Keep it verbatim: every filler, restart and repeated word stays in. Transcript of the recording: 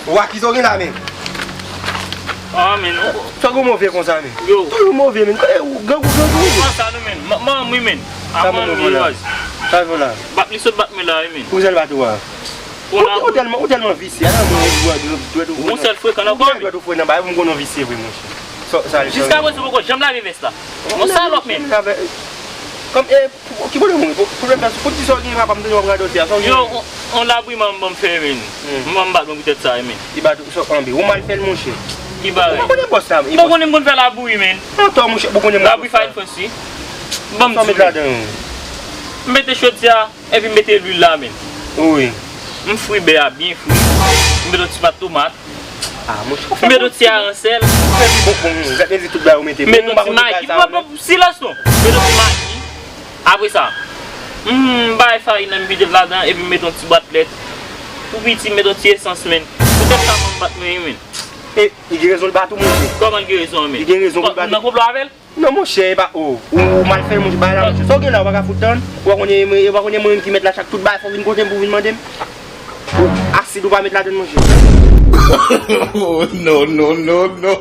Wa, kisa w gen la, men? Ah, men, non. Sa w gen move konsa, men? Yo. Toujou move, men. Kote ou, grangou, grangou, men. Kòman sa, nou, men? Ma-, manman, wi, men. A manman, wi, baz. Sa fè la? Bat li sot bat mwen la, wi, men. Pou sèl bat ou a. Ou la, ou tèlman, ou tèlman visye, a, mwen, dwèt ou, dwèt ou. Yon sèl frekan nan kò, men. Dwèt ou fre nan bay, mwen konnen w visye vre, monchè. Sa, sa, jiskaprezan, poko janm lave vès la. Yon salòp, men. Kòm, e, Pou, ki kote moun? Pou, pwoblèm sa, pou di sa w gen, papa m tande w ap radote a, sa w gen? Yo, on, on labriman m ban m fè, men. M ban m bat mwen pou tèt sa, men. Li bat ou, sa w anbe. Ou mal fè l, monchè. Ki bagay? Ou pa konnen bòs la, e bòs. Bon, konnen m konn fè labri, men. Atò, monchè, ou konnen m. Labri Fine French, wi. Ban m di w, men. Sa w met ladan l? M mete chodyè a, epi m mete lwil la, men. Wi. M fri bè a, byen fri. M mete yon ti pat tomat. Ah, monchè, ou fè. M met yon ti aransèl. Ou fè pi bon, bon, gade di tout bagay ou mete. M met yon ti magi. Silans non. M met yon ti magi. Apre sa, m bay farin nan, m vide l ladan, epi m met yon ti bwat lèt. Pou piti, m met yon ti esans, men. Poutèt sa, m bat mwen, men. E, li gen rezon l bat ou, monchè. Kòman l gen rezon, men? Li gen rezon pou l bat ou. Nan konplo avè l? Non, monchè, e pa, oh, ou, ou mal fè, monchè, bay la, monchè. Sa w gen la, ou pa ka fout tann? Ou pa konnen, ou pa konnen mwen menm ki mèt la, chak tout bagay, fò w vin kote m pou w vin mande m? Oh, asid ou pa met ladann, monchè. Oh, non, non, non, non.